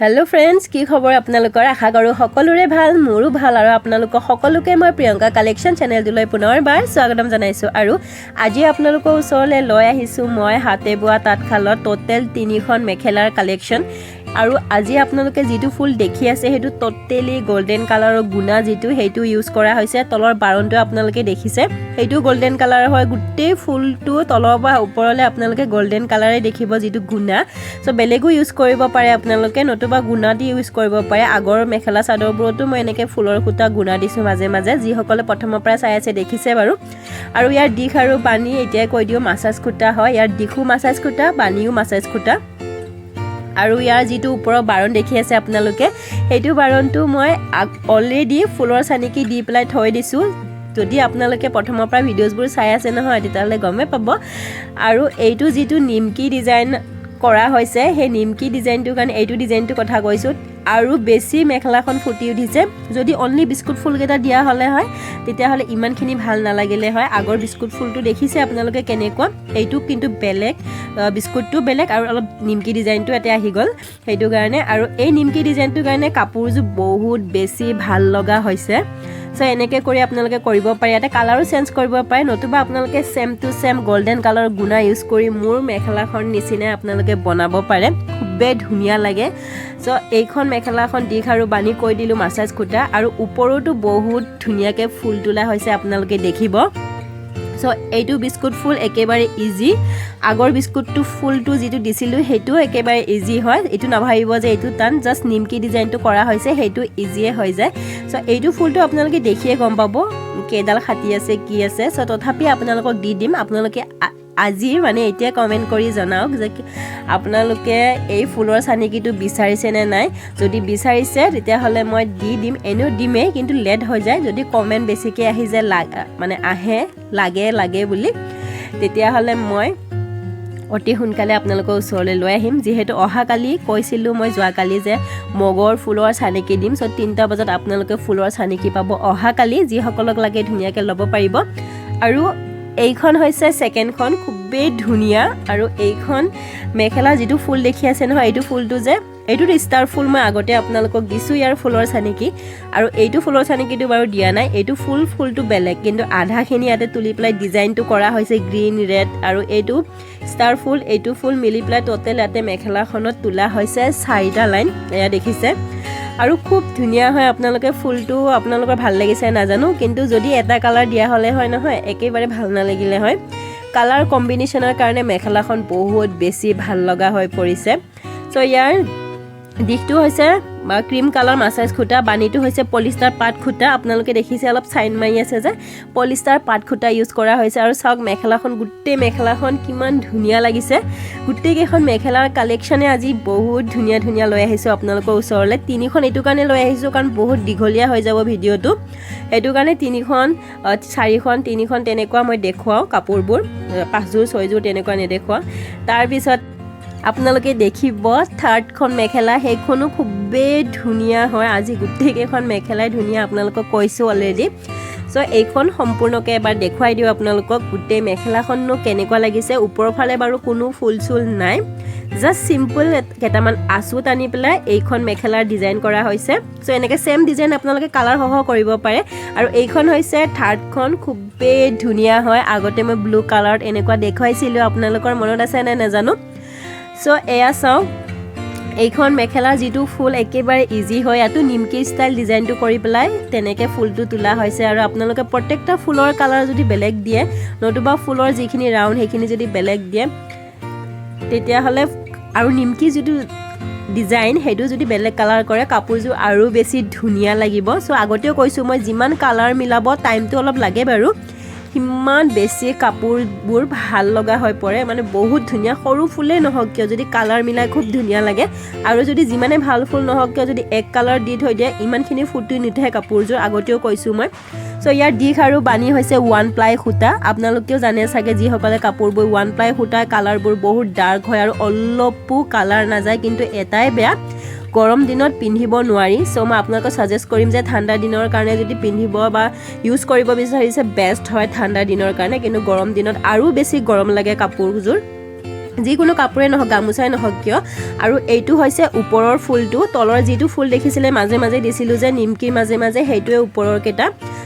Hello' friends, কি খবৰ আপোনালোকৰ? আশা কৰোঁ সকলোৰে ভাল, মোৰো ভাল। আৰু আপোনালোকক সকলোকে মই প্ৰিয়ংকা কালেকশ্যন চেনেলটোলৈ পুনৰবাৰ স্বাগতম জনাইছোঁ। আৰু আজি আপোনালোকৰ ওচৰলৈ লৈ আহিছোঁ মই হাতে বোৱা তাঁতশালত ট'টেল তিনিখন মেখেলাৰ কালেকশ্যন। আৰু আজি আপোনালোকে যিটো ফুল দেখি আছে, সেইটো ট'টেলি গল্ডেন কালাৰৰ গুণা যিটো, সেইটো ইউজ কৰা হৈছে। তলৰ বাৰণটো আপোনালোকে দেখিছে, সেইটো গল্ডেন কালাৰ হয়। গোটেই ফুলটো তলৰ পৰা ওপৰলৈ আপোনালোকে গল্ডেন কালাৰে দেখিব, যিটো গুণা। চ' বেলেগো ইউজ কৰিব পাৰে আপোনালোকে, নতুবা গুণা দি ইউজ কৰিব পাৰে। আগৰ মেখেলা চাদৰবোৰতো মই এনেকৈ ফুলৰ সূতা গুণা দিছোঁ মাজে মাজে। যিসকলে প্ৰথমৰ পৰা চাই আছে, দেখিছে বাৰু। আৰু ইয়াৰ দীঘ আৰু বানী এতিয়াই কৈ দিওঁ, মাছাজ সূতা হয়। ইয়াৰ দীঘো মাছাজ সূতা, বানীও মাছাজ সূতা। আৰু ইয়াৰ যিটো ওপৰৰ বাৰণ দেখি আছে আপোনালোকে, সেইটো বাৰণটো মই অলৰেডি ফুলৰ চানেকি দি পেলাই থৈ দিছোঁ। যদি আপোনালোকে প্ৰথমৰ পৰা ভিডিঅ'জবোৰ চাই আছে নহয়, তেতিয়াহ'লে গমেই পাব। আৰু এইটো যিটো নিমকি ডিজাইন কৰা হৈছে, সেই নিমকি ডিজাইনটোৰ কাৰণে, এইটো ডিজাইনটোৰ কথা কৈছোঁ, আৰু বেছি মেখেলাখন ফুটি উঠিছে। যদি অনলি বিস্কুট ফুলকেইটা দিয়া হ'লে হয়, তেতিয়াহ'লে ইমানখিনি ভাল নালাগিলে হয়। আগৰ বিস্কুট ফুলটো দেখিছে আপোনালোকে কেনেকুৱা, এইটো কিন্তু বেলেগ, বিস্কুটটো বেলেগ আৰু অলপ নিমকি ডিজাইনটো ইয়াতে আহি গ'ল, সেইটো কাৰণে। আৰু এই নিমকি ডিজাইনটোৰ কাৰণে কাপোৰযোৰ বহুত বেছি ভাল লগা হৈছে। চ' এনেকৈ কৰি আপোনালোকে কৰিব পাৰে। ইয়াতে কালাৰো চেঞ্জ কৰিব পাৰে, নতুবা আপোনালোকে same to same golden colour গুণা ইউজ কৰি মোৰ মেখেলাখন নিচিনাই আপোনালোকে বনাব পাৰে। খুবেই ধুনীয়া লাগে। চ' এইখন মেখেলাখন দীঘ আৰু বানী কৈ দিলোঁ, মাছাজ সূতা। আৰু ওপৰতো বহুত ধুনীয়াকৈ ফুল তোলা হৈছে, আপোনালোকে দেখিব। চ' এইটো বিস্কুট ফুল একেবাৰে ইজি। আগৰ বিস্কুটটো ফুলটো যিটো দিছিলোঁ, সেইটোও একেবাৰে ইজি হয়। এইটো নাভাবিব যে এইটো টান। জাষ্ট নিমকি ডিজাইনটো কৰা হৈছে, সেইটো ইজিয়ে হৈ যায়। চ' এইটো ফুলটো আপোনালোকে দেখিয়ে গম পাব কেইডাল খাটি আছে, কি আছে। চ' তথাপি আপোনালোকক দি দিম। আপোনালোকে আজি মানে এতিয়া কমেণ্ট কৰি জনাওক যে আপোনালোকে এই ফুলৰ চানেকিটো বিচাৰিছে নে নাই। যদি বিচাৰিছে, তেতিয়াহ'লে মই দি দিম। এনেও দিমেই, কিন্তু লেট হৈ যায়। যদি কমেণ্ট বেছিকৈ আহি যায়, মানে আহে লাগে লাগে বুলি, তেতিয়াহ'লে মই অতি সোনকালে আপোনালোকৰ ওচৰলৈ লৈ আহিম। যিহেতু অহাকালি কৈছিলোঁ মই যোৱাকালি যে মগৰ ফুলৰ চানেকি দিম। চ' 3টা বজাত আপোনালোকে ফুলৰ চানেকি পাব অহাকালি। যিসকলক লাগে, ধুনীয়াকৈ ল'ব পাৰিব। আৰু এইখন হৈছে ছেকেণ্ডখন, খুবেই ধুনীয়া। আৰু এইখন মেখেলা যিটো ফুল দেখি আছে নহয়, এইটো ফুলটো যে, এইটোত ষ্টাৰ ফুল মই আগতে আপোনালোকক দিছোঁ ইয়াৰ ফুলৰ চানেকি। আৰু এইটো ফুলৰ চানেকিটো বাৰু দিয়া নাই। এইটো ফুলটো বেলেগ, কিন্তু আধাখিনি ইয়াতে তুলি পেলাই ডিজাইনটো কৰা হৈছে গ্ৰীণ, ৰেড। আৰু এইটো ষ্টাৰ ফুল, এইটো ফুল মিলি পেলাই ট'টেল ইয়াতে মেখেলাখনত তোলা হৈছে চাৰিটা লাইন, এয়া দেখিছে। আৰু খুব ধুনীয়া হয়। আপোনালোকে ফুলটো আপোনালোকৰ ভাল লাগিছে নাজানো, কিন্তু যদি এটা কালাৰ দিয়া হ'লে হয় নহয়, একেবাৰে ভাল নালাগিলে হয়। কালাৰ কম্বিনেশ্যনৰ কাৰণে মেখেলাখন বহুত বেছি ভাল লগা হৈ পৰিছে। চ' ইয়াৰ দীঘটো হৈছে ক্ৰীম কালাৰ মাছাজ সূতা, বানীটো হৈছে পলিষ্টাৰ পাট সূতা। আপোনালোকে দেখিছে অলপ চাইন মাৰি আছে যে, পলিষ্টাৰ পাট সূতা ইউজ কৰা হৈছে। আৰু চাওক মেখেলাখন, গোটেই মেখেলাখন কিমান ধুনীয়া লাগিছে। গোটেইকেইখন মেখেলাৰ কালেকশ্যনে আজি বহুত ধুনীয়া ধুনীয়া লৈ আহিছোঁ আপোনালোকৰ ওচৰলৈ। তিনিখন এইটো কাৰণে লৈ আহিছোঁ, কাৰণ বহুত দীঘলীয়া হৈ যাব ভিডিঅ'টো। সেইটো কাৰণে তিনিখন, চাৰিখন, তিনিখন তেনেকুৱা মই দেখুৱাওঁ কাপোৰবোৰ, পাঁচযোৰ ছয়যোৰ তেনেকুৱা নেদেখুৱাওঁ। তাৰপিছত আপোনালোকে দেখিব থাৰ্ডখন মেখেলা, সেইখনো খুবেই ধুনীয়া হয়। আজি গোটেইকেইখন মেখেলাই ধুনীয়া, আপোনালোকক কৈছোঁ অলৰেডি। চ' এইখন সম্পূৰ্ণকৈ এবাৰ দেখুৱাই দিওঁ আপোনালোকক, গোটেই মেখেলাখননো কেনেকুৱা লাগিছে। ওপৰৰ ফালে বাৰু কোনো ফুল চুল নাই, জাষ্ট চিম্পল কেইটামান আঁচু টানি পেলাই এইখন মেখেলাৰ ডিজাইন কৰা হৈছে। চ' এনেকৈ ছেম ডিজাইন আপোনালোকে কালাৰসহ কৰিব পাৰে। আৰু এইখন হৈছে থাৰ্ডখন, খুবেই ধুনীয়া হয়। আগতে মই ব্লু কালাৰত এনেকুৱা দেখুৱাইছিলোঁ, আপোনালোকৰ মনত আছে নে নাজানো। চ' এয়া চাওক, এইখন মেখেলাৰ যিটো ফুল একেবাৰে ইজি হয়। ইয়াতো নিমকি ষ্টাইল ডিজাইনটো কৰি পেলাই তেনেকৈ ফুলটো তোলা হৈছে। আৰু আপোনালোকে প্ৰত্যেকটা ফুলৰ কালাৰ যদি বেলেগ দিয়ে, নতুবা ফুলৰ যিখিনি ৰাউণ্ড সেইখিনি যদি বেলেগ দিয়ে, তেতিয়াহ'লে আৰু নিমকি যিটো ডিজাইন সেইটো যদি বেলেগ কালাৰ কৰে, কাপোৰযোৰ আৰু বেছি ধুনীয়া লাগিব। চ' আগতেও কৈছোঁ মই, যিমান কালাৰ মিলাব টাইমটো অলপ লাগে বাৰু, সিমান বেছি কাপোৰবোৰ ভাল লগা হৈ পৰে। মানে বহুত ধুনীয়া, সৰু ফুলেই নহওক কিয়, যদি কালাৰ মিলাই খুব ধুনীয়া লাগে। আৰু যদি যিমানে ভাল ফুল নহওক কিয়, যদি এক কালাৰ দি থৈ দিয়ে, ইমানখিনি ফুটি নুঠে কাপোৰযোৰ, আগতেও কৈছোঁ মই। চ' ইয়াৰ দীঘ আৰু বানী হৈছে ওৱান প্লাই সূতা। আপোনালোকেও জানে চাগে, যিসকলে কাপোৰবোৰ, ওৱান প্লাই সূতাৰ কালাৰবোৰ বহুত ডাৰ্ক হয় আৰু অলপো কালাৰ নাযায়। কিন্তু এটাই বেয়া, গৰম দিনত পিন্ধিব নোৱাৰি। চ' মই আপোনালোকক ছাজেষ্ট কৰিম যে ঠাণ্ডা দিনৰ কাৰণে যদি পিন্ধিব বা ইউজ কৰিব বিচাৰিছে, বেষ্ট হয় ঠাণ্ডা দিনৰ কাৰণে। কিন্তু গৰম দিনত আৰু বেছি গৰম লাগে কাপোৰযোৰ। যিকোনো কাপোৰে নহওক, গামোচাই নহওক কিয়। আৰু এইটো হৈছে ওপৰৰ ফুলটো। তলৰ যিটো ফুল দেখিছিলে, মাজে মাজে দিছিলোঁ যে নিমকিৰ মাজে মাজে, সেইটোৱে ওপৰৰ কেইটা।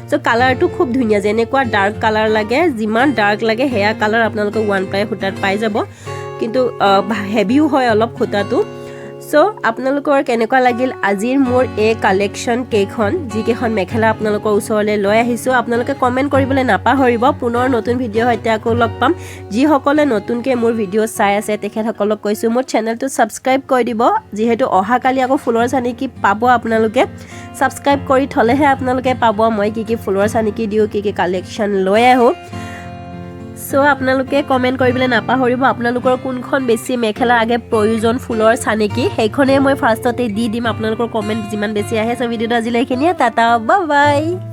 চ' কালাৰটো খুব ধুনীয়া। যেনেকুৱা ডাৰ্ক কালাৰ লাগে, যিমান ডাৰ্ক লাগে, সেয়া কালাৰ আপোনালোকে 1 প্লাই সূতাত পাই যাব। কিন্তু হেভিও হয় অলপ সূতাটো। চ' আপোনালোকৰ কেনেকুৱা লাগিল আজিৰ মোৰ এই কালেকশ্যন কেইখন, যিকেইখন মেখেলা আপোনালোকৰ ওচৰলৈ লৈ আহিছোঁ, আপোনালোকে কমেণ্ট কৰিবলৈ নাপাহৰিব। পুনৰ নতুন ভিডিঅ' সৈতে আকৌ লগ পাম। যিসকলে নতুনকৈ মোৰ ভিডিঅ' চাই আছে, তেখেতসকলক কৈছোঁ, মোৰ চেনেলটো ছাবস্ক্ৰাইব কৰি দিব, যিহেতু অহাকালি আকৌ ফুলৰ চানেকি পাব। আপোনালোকে ছাবস্ক্ৰাইব কৰি থ'লেহে আপোনালোকে পাব মই কি কি ফুলৰ চানেকি দিওঁ, কি কি কালেকশ্যন লৈ আহোঁ। চ' আপোনালোকে কমেণ্ট কৰিবলৈ নাপাহৰিব, আপোনালোকৰ কোনখন বেছি মেখেলা আগে প্ৰয়োজন ফুলৰ চানেকি, সেইখনেই মই ফাৰ্ষ্টতে দি দিম, আপোনালোকৰ কমেণ্ট যিমান বেছি আহে। চ' ভিডিঅ'টো আজিলৈ এইখিনিয়ে। টাটা, বাই।